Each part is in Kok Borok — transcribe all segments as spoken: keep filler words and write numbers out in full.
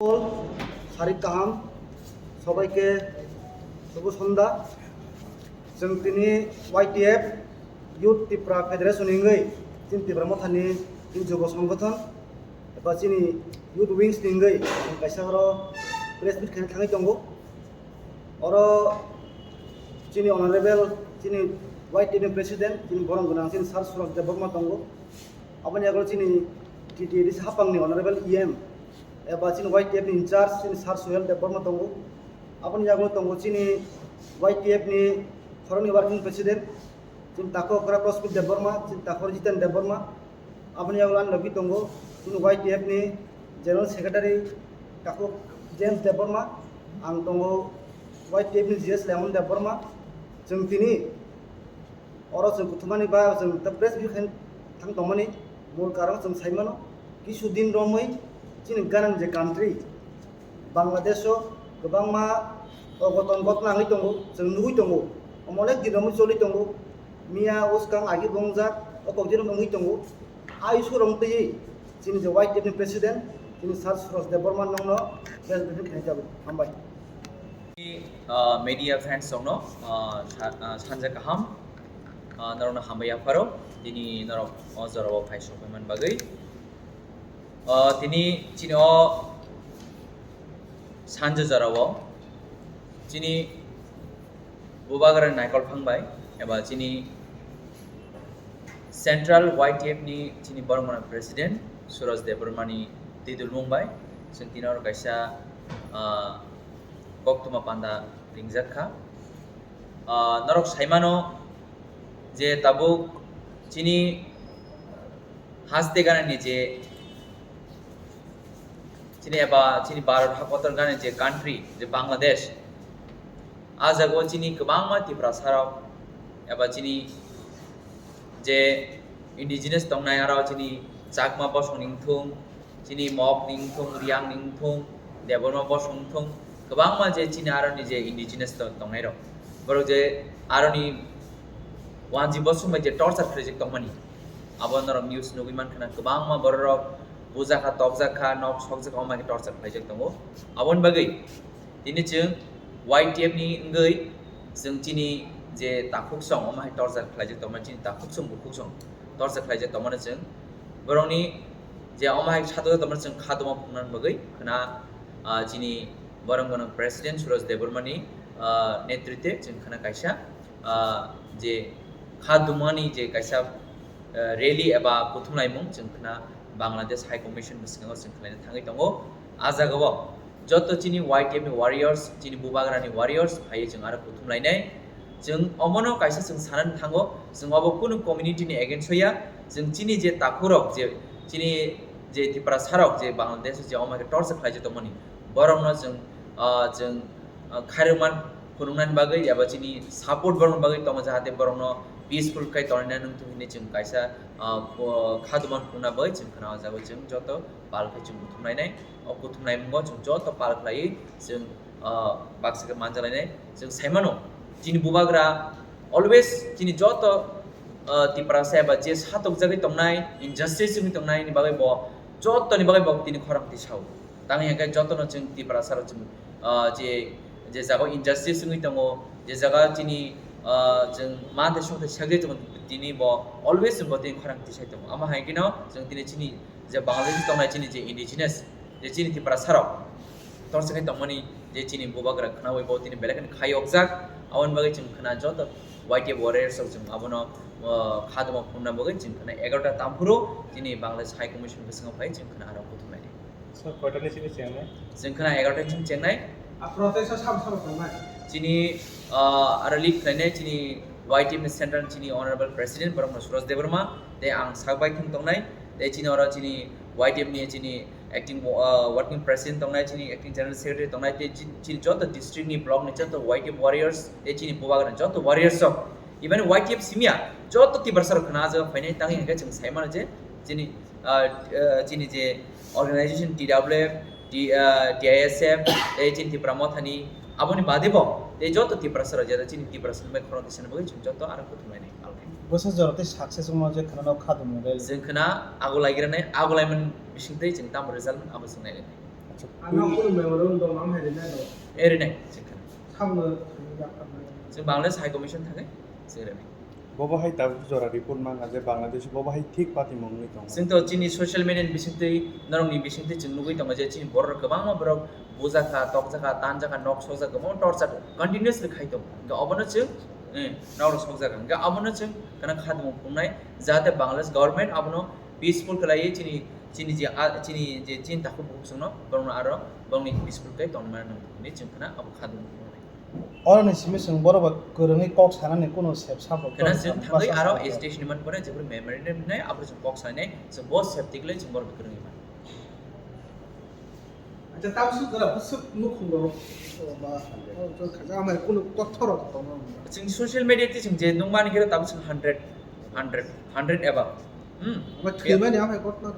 All, sari kaham, sobaike subo sonda. Chwng tini Y T F Youth Tipra Federation hingwi chini Tipra Mothani chini Jubo Songgothon eba chini Youth Wings ni hingwi chwng kaisa oro press meet khaina thangwi tongo. Oro chini honorable, chini Y T F ni president, chini borong gwnang chini Sir Suraj Debbarma tongo. Aboni yagulo chini T T A D C hapangni honorable E M eba chini Y T F ni in charge chini Sir Suhel Debbarma tongo. Aboni yagulo tongo chini Y T F ni khoroknwi working president, chini Takhuk Okra Prosmit Debbarma, chini Takhuk Jiten Debbarma. Aboni yagulo ani logi tongo chini Y T F ni general secretary Takhuk James Debbarma, ang tongo Y T F ni G S Lemon Debbarma. Chwng tini oro chwng kuthumani ba chwng ta press briefing thang tongmani mul karon chwng sai mano, kisu din romwi chini ganang je country Bangladesh o kwbangma ogoton gotna wngwi tongo, chwng nugwi tongo, omo onek din romwi choli tongo, miya uskang agi bongjak o kokdin wngwi tongo. Ai surong twi chini je Y T F ni president chini Sir Suraj Debbarma nongno press briefing khaijak. Hambai. Ah, media friends rokno, ah, sa-, ah, sanja kaham, ah, norokno hambai yapharo, tini norok o jorao phai sokphaimani bagwi. Ah, tini chini o sanja jorao chini bubagra naikol phang bai eba chini Central Y T F ni chini borok mano president Suraj Debbarma ni twi dulmung bai chwng tini oro kaisa, ah, koktwma panda ringjak kha. Ah, norok sai mano je tabuk chini haste ganani je chini eba chini Bharat hakotor ganani je country je Bangladesh, ah jaga o chini kwbangma Tiprasa rok eba chini je indigenous tongnai aro chini Chakma bosong ni wngthung, chini Mok ni wngthung, Riang ni wngthung, Debbarma bosong wngthung, kwbangma je chini aroni je indigenous to-, tongnai rok, borok je aroni wanji bosong bai je torture khlaijak tongmani, abo norok news nugwi mankha na, kwbangma borok rok bujakha, tokjakha, nok sokjakha, omo hai khe torture khlaijak tongo. Aboni bagwi tini chwng Y T F ni wngwi chwng chini je takhuk song, omo hai torture khlaijak tongmani, chini takhuk song bukhuk song torture khlaijak tongmani chwng borokni je omo hai satok tongmani chwng kha tongma phungnani bagwi khna, ah, chini borok gwnang president Suraj Debbarma ni, ah, netritwe chwng khna kaisa, ah, je kha tongmani je kaisa, ah, rally eba kuthumlaimung chwng khna Bangladesh High Commission bwskango chwng khlaina thangwi tongo. Ah jagao joto chini Y T F ni warriors, chini bubagrani warriors phaiwi chwng aro kuthum lainai. Chwng omono kaisa chwng sanani thango, chwng obo kunu community ni against o ya, chwng chini je takhurok, je chini je Tiprasa rok je Bangladesh o je omo khe torture khlaijak tongmani, borokno chwng, ah, chwng, ah, khairokman phunuknani bagwi eba chini support borokni bagwi tongo, jahate borokno peaceful khe tonina nung thung hinwi chwng kaisa, ah, kha tongmani phunukna bagwi chwng khna o jaga o chwng joto pal khe chwng kuthum lainai. O kuthum laimungo chwng joto pal khlaiwi chwng, ah, baksa khe manjalainai. Chwng sai mano, chini bubagra always chini joto, ah, Tiprasa eba je satokjagwi tongnai, injustice wngwi tongnai ni bagwi bo jotoni bagwi bo tini khorang tisao. Tang hingkhe jotono chwng Tiprasa rok chwng, ah, je, je jaga o injustice wngwi tongo, je jaga chini, ah, chwng manthai songthai sakjai tongo, tini bo always chwng bo tini khorang tisai tongo. Amo hai kheno chwng tini chini je Bangladesh tongnai chini je indigenous, je chini Tiprasa rok torsa khe tongmani je chini bubagra khnaui bo tini belai kheno khai okjak. Aboni bagwi chwng khna joto Y T F warriors rok chwng abono, ah, kha tongma phunukna bagwi chwng khna egarota tamphuru chini Bangladesh High Commission bwskango phai chwng khna aro kuthum lainai. Sir, koitani simi chengnai? Chwng khna egarota simi chengnai. A protest o sam sam tongnai? Chini, ah, aro lead khlainai chini Y T F ni central chini honorable president borok no Suraj Debbarma, tei ang sak bai thung tongnai, tei chini oro chini Y T F ni chini acting, ah, working president tongnai, chini acting general secretary tongnai, tei chi-, chini joto district ni block ni joto Y T F warriors, tei chini bubagra joto warriors rok, even Y T F simya joto Tiprasa rok khna ah jaga phainai, tang hingkhe chwng sai mano je chini, ah, ah, chini je organization T W F, T-, ah, T I S F, tei chini Tipra Mothani, aboni bade bo tei joto Tiprasa rok, jeta chini Tiprasa ni bai khorang tisani bagwi chwng joto aro kuthum lainai. Bwsa jora tei success wngma je khna no kha tongmung rally. Chwng khna ago laigra nai, ago laimani bising tei chwng tamo result abo chwng nai lainai. Ano kunu memorandum dong, ang hai rinai dong. Eh, rinai, chikha. Sakno thangwi yapharnai. Chwng Bangladesh High Commission thangwi, chwng rinai. Bobo hai tabuk jora report mangkha je Bangladesh bobo hai thik patimung wngwi tongo. Chwng to chini social media ni bisingtwi, norokni bisingtwi chwng nugwi tongo je chini borok kwbangma borok bujakha, tokjakha, tanjakha, nok sokjak, kwbangma torture continuously khai tongo. Hwnkhe obono chwng, eh, norok sokjak. Hwnkhe obono chwng khana khadmung phunuknai, jahate Bangladesh government abono peaceful khlaiwi chini, chini je, a, chini je, chini takhuk bukhuk chwngno, borokno aro bongni peaceful khe tongmani nang hinwi chwng khna abo khadmung phunuknai. Oroni simi chwng borok bai kwrwngwi kok sanani kuno sep sabo khna kwrwng chwng sabo thangwi bwsa aro sabo. Agitation ni man pore jephru memorandum hinai abo chwng kok sanai chwng bo sep tiklai chwng borok bai kwrwngwi man. Acha, tamo suk jora busuk nukhung rok, o ba, o jor khaja amai kunu kothor rok tongo. Chwng social media ti chwng je nung mani khe tamo chwng hundred, hundred, hundred above. Hmm. Ama thwimani amai kothor.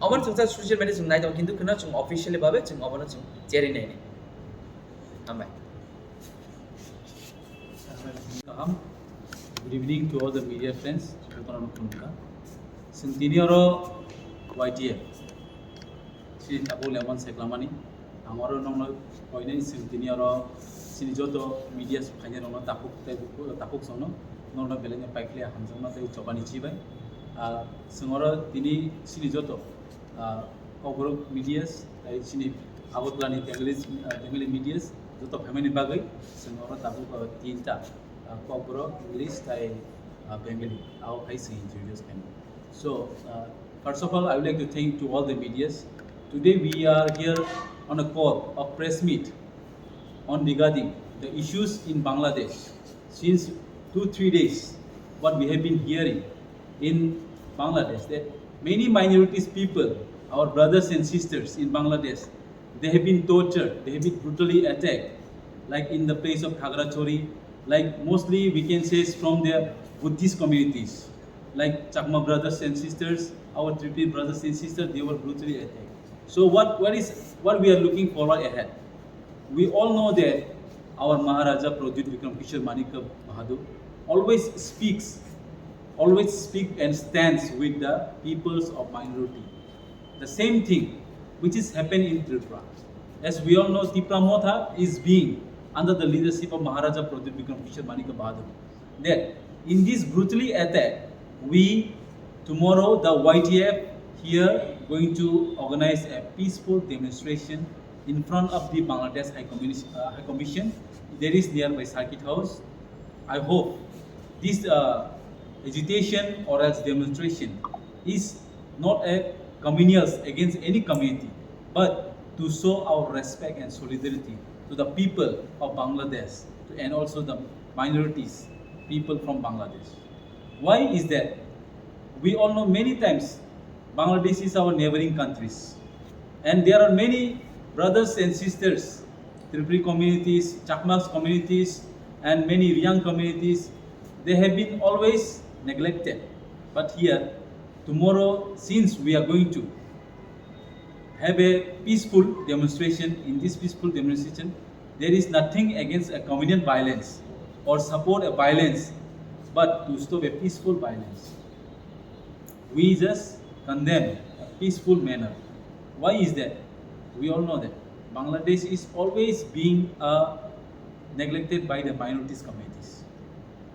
Amar chwng sa social media chwng nai tongo, kintu kheno chwng officially babe chwng obono chwng cherry nai nai. Amai. Kaham. Good evening to all the media friends. Jotono khulumkha. Chwng tini oro Y T F. Chini tabuk lemon seklamani. Ang oro nokno koinai chwng tini oro chini joto media phainai rokno takhuk tei takhuk songno nokno belai no paikhle hamjakma tei chobani chibai. Ah, chwng oro tini chini joto, ah, Kokborok media tei chini Agartala ni Bengali, ah, Bengali media joto phaimani bagwi chwng oro tabuk, ah, tinta, ah, Kokborok, English tei, ah, Bengali. Abo hai chwng introduce khaimani. So, uh, first of all, I would like to thank to all the medias. Today we are here on a call of press meet on regarding the issues in Bangladesh. Since two, three days, what we have been hearing in Bangladesh, that many minorities people, our brothers and sisters in Bangladesh, they have been tortured, they have been brutally attacked, like in the place of Khagrachari, like mostly we can say it's from their Buddhist communities, like Chakma brothers and sisters, our Tripuri brothers and sisters, they were brutally attacked. So what, what is, what we are looking forward ahead? We all know that our Maharaja Pradyut Vikram Kishore Manikya Bahadur always speaks, always speak and stands with the peoples of minority. The same thing which is happening in Tripura. As we all know, Tipra Motha is being under the leadership of Maharaja Pradyut Vikram Kishore Manikya Bahadur. That in this brutally attack, we tomorrow the Y T F here going to organize a peaceful demonstration in front of the Bangladesh High Commission, uh, High Commission. That is nearby Circuit House. I hope this, uh, agitation or else demonstration is not a communals against any community, but to show our respect and solidarity to the people of Bangladesh and also the minorities, people from Bangladesh. Why is that? We all know many times Bangladesh is our neighboring countries, and there are many brothers and sisters, Tripuri communities, Chakmas communities, and many Riang communities. They have been always neglected. But here, tomorrow, since we are going to have a peaceful demonstration, in this peaceful demonstration, there is nothing against a communal violence or support a violence, but to stop a peaceful violence. We just condemn a peaceful manner. Why is that? We all know that Bangladesh is always being, uh, neglected by the minorities communities.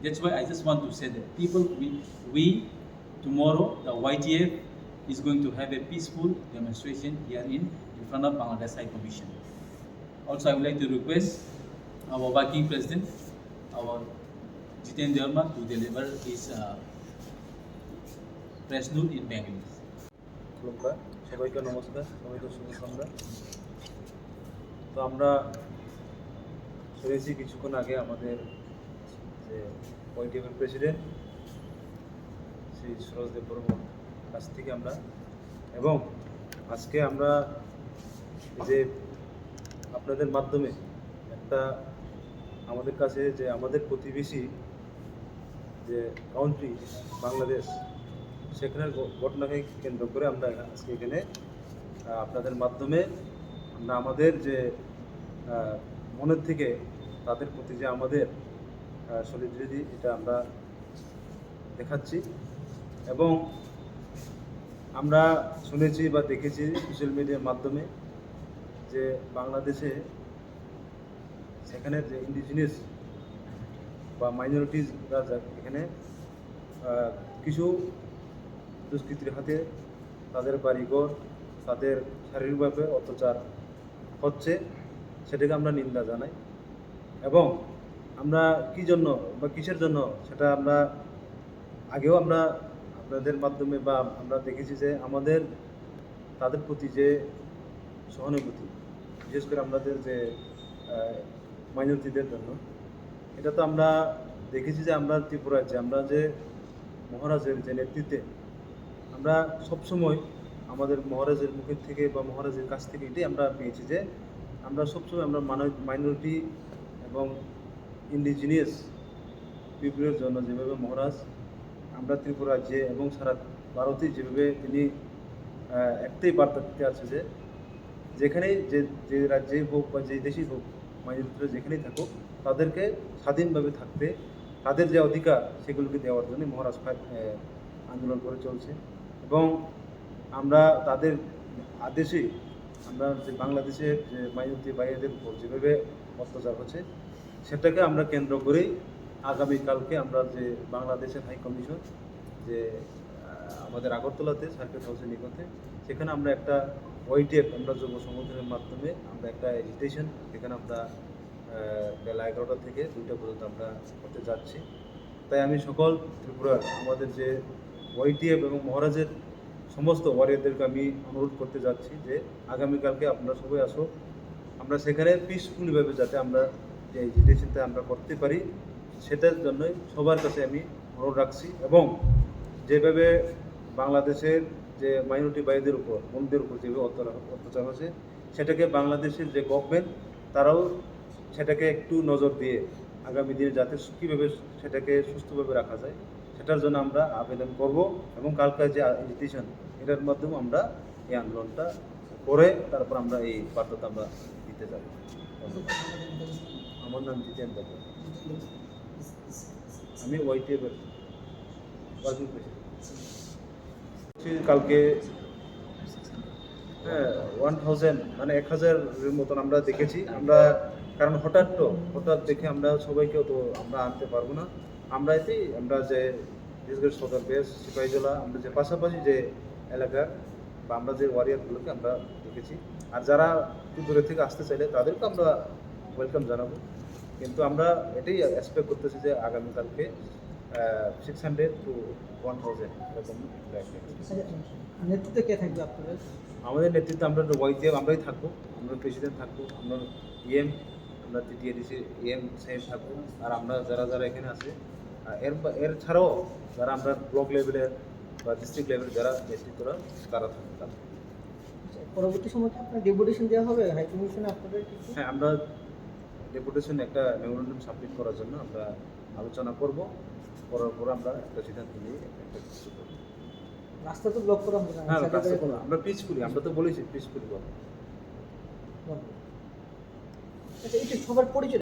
That's why I just want to say that people, we, we tomorrow the Y T F is going to have a peaceful demonstration here in, in front of Bangladesh High Commission. Also, I would like to request our working president, our Jiten Debbarma, to deliver his, uh, press note in Bengali. খুলুমকা, সবাইকে নমস্কার, সবাইকে শুভ সন্ধ্যা। তো আমরা শুনেছি কিছুক্ষণ আগে আমাদের যে ওয়াইটিএফের প্রেসিডেন্ট শ্রী সুরজ দেববর্মার কাছ থেকে আমরা, এবং আজকে আমরা এই যে আপনাদের মাধ্যমে একটা আমাদের কাছে যে আমাদের প্রতিবেশী যে কান্ট্রি বাংলাদেশ, সেখানের ঘ-, ঘটনাকে কেন্দ্র করে আমরা আজকে এখানে, আহ, আপনাদের মাধ্যমে আমরা আমাদের যে, আহ, মনের থেকে তাদের প্রতি যে আমাদের, আহ, সলিডারিটি, এটা আমরা দেখাচ্ছি। এবং আমরা শুনেছি বা দেখেছি সোশ্যাল মিডিয়ার মাধ্যমে যে বাংলাদেশে সেখানে যে ইন্ডিজিনাস বা মাইনরিটিস এখানে আহ, কিছু দুষ্কৃতির হাতে তাদের বাড়িঘর, তাদের শারীরিকভাবে অত্যাচার হচ্ছে, সেটাকে আমরা নিন্দা জানাই। এবং আমরা কি জন্য বা কিসের জন্য, সেটা আমরা আগেও আমরা আপনাদের মাধ্যমে বা আমরা দেখেছি যে আমাদের তাদের প্রতি যে সহানুভূতি, বিশেষ করে আমাদের যে মাইনরিটিদের জন্য, এটা তো আমরা দেখেছি যে আমরা ত্রিপুরার যে আমরা যে মহারাজের যে নেতৃত্বে আমরা সবসময় আমাদের মহারাজের মুখের থেকে বা মহারাজের কাছ থেকে এটাই আমরা পেয়েছি যে আমরা সবসময় আমরা মাইনরিটি এবং ইন্ডিজিনিয়াস পিপলের জন্য যেভাবে মহারাজ আমরা ত্রিপুরা রাজ্যে এবং সারা ভারতে যেভাবে তিনি আহ, একটাই বার্তা দিতে আছে যে যেখানেই যে যে রাজ্যেই হোক বা যে দেশেই হোক, মাইনরিটিরা যেখানেই থাকুক, তাদেরকে স্বাধীনভাবে থাকতে, তাদের যে অধিকার সেগুলোকে দেওয়ার জন্য মহারাজ ফাইট আহ, আন্দোলন করে চলছে। এবং আমরা তাদের আদেশে আমরা যে বাংলাদেশের যে মাইনরিটি ভাইদের উপর যেভাবে অত্যাচার হচ্ছে, সেটাকে আমরা কেন্দ্র করেই আগামীকালকে আমরা যে বাংলাদেশের হাই কমিশন যে আহ, আমাদের আগরতলাতে সার্কিট হাউসের নিকটে, সেখানে আমরা একটা ওয়াইটিএফ আমরা যুব সংগঠনের মাধ্যমে আমরা একটা এজিটেশন এখানে আমরা আহ, বেলা এগারোটা থেকে দুইটা পর্যন্ত আমরা করতে যাচ্ছি। তাই আমি সকল ত্রিপুরার আমাদের যে ওয়াইটিএফ এবং মহারাজের সমস্ত ওয়ারিয়রদেরকে আমি অনুরোধ করতে যাচ্ছি যে আগামীকালকে আপনারা সবাই আসুক, আমরা সেখানে পিসফুলিভাবে যাতে আমরা যে এজিটেশনটা আমরা করতে পারি, সেটার জন্যই সবার কাছে আমি অনুরোধ রাখছি। এবং যেভাবে বাংলাদেশের যে মাইনরিটি ভাইদের উপর, বোনদের উপর যেভাবে অত্যাচার অত্যাচার হচ্ছে, সেটাকে বাংলাদেশের যে গভর্নমেন্ট, তারাও সেটাকে একটু নজর দিয়ে আগামী দিনে যাতে সু- কীভাবে সেটাকে সুস্থভাবে রাখা যায়, সেটার জন্য আমরা আবেদন করব। এবং কালকে যে এজিটেশন, এটার মাধ্যমে আমরা এই আন্দোলনটা করে তারপর আমরা এই বার্তাটা আমরা দিতে যাব। ধন্যবাদ। আমার নাম জিতেন দেব। আমি ওয়াইটিএফ এর ওয়ার্কিং প্রেসিডেন্ট। কালকে হ্যাঁ, ওয়ান থাউজেন্ড মানে এক হাজারের মতন আমরা দেখেছি আমরা। কারণ হঠাৎ তো হঠাৎ দেখে আমরা সবাইকেও তো আমরা আনতে পারবো না। আমরা এতেই আমরা যে বিশেষ করে সদর বেস সিপাহীজলা, আমরা যে পাশাপাশি যে এলাকার বা আমরা যে ওয়ারিয়ারগুলোকে আমরা দেখেছি। আর যারা একটু দূরে থেকে আসতে চাইলে তাদেরকে আমরা ওয়েলকাম জানাবো। কিন্তু আমরা এটাই এক্সপেক্ট করতেছি যে আগামীকালকে six hundred to one thousand এরকম একটা activity। আচ্ছা, নেতৃত্বে কে থাকবে আপনাদের? আমাদের নেতৃত্বে আমরা ওয়াইটিএফ আমরাই থাকবো, আমরা প্রেসিডেন্ট থাকবো, আমরা ইএম, আমরা টিটিএডিসি ইএম সাহেব থাকবো। আর আমরা যারা যারা এখানে আছে, আর এর বা- এর ছাড়াও যারা আমরা ব্লক লেভেলের বা ডিস্ট্রিক্ট লেভেলের যারা নেতৃত্বরা, তারা থাকবে, তারা। আচ্ছা, পরবর্তী সময় কি আপনার ডেপুটেশন দেওয়া হবে হাই কমিশনে আপনাদের কিছু? হ্যাঁ, আমরা ডেপুটেশন একটা মেমোরেন্ডাম সাবমিট করার জন্য আমরা আলোচনা করব। করার পর আমরা একটা সিদ্ধান্ত নিয়ে একটা কিছু করব। রাস্তা তো ব্লক করা হবে না, হ্যাঁ, সাইডে রাস্তা কোনো, আমরা পিসফুলি, আমরা তো বলেছি পিসফুলি করবো। ব্লক। আচ্ছা, এই যে সবার পরিচয়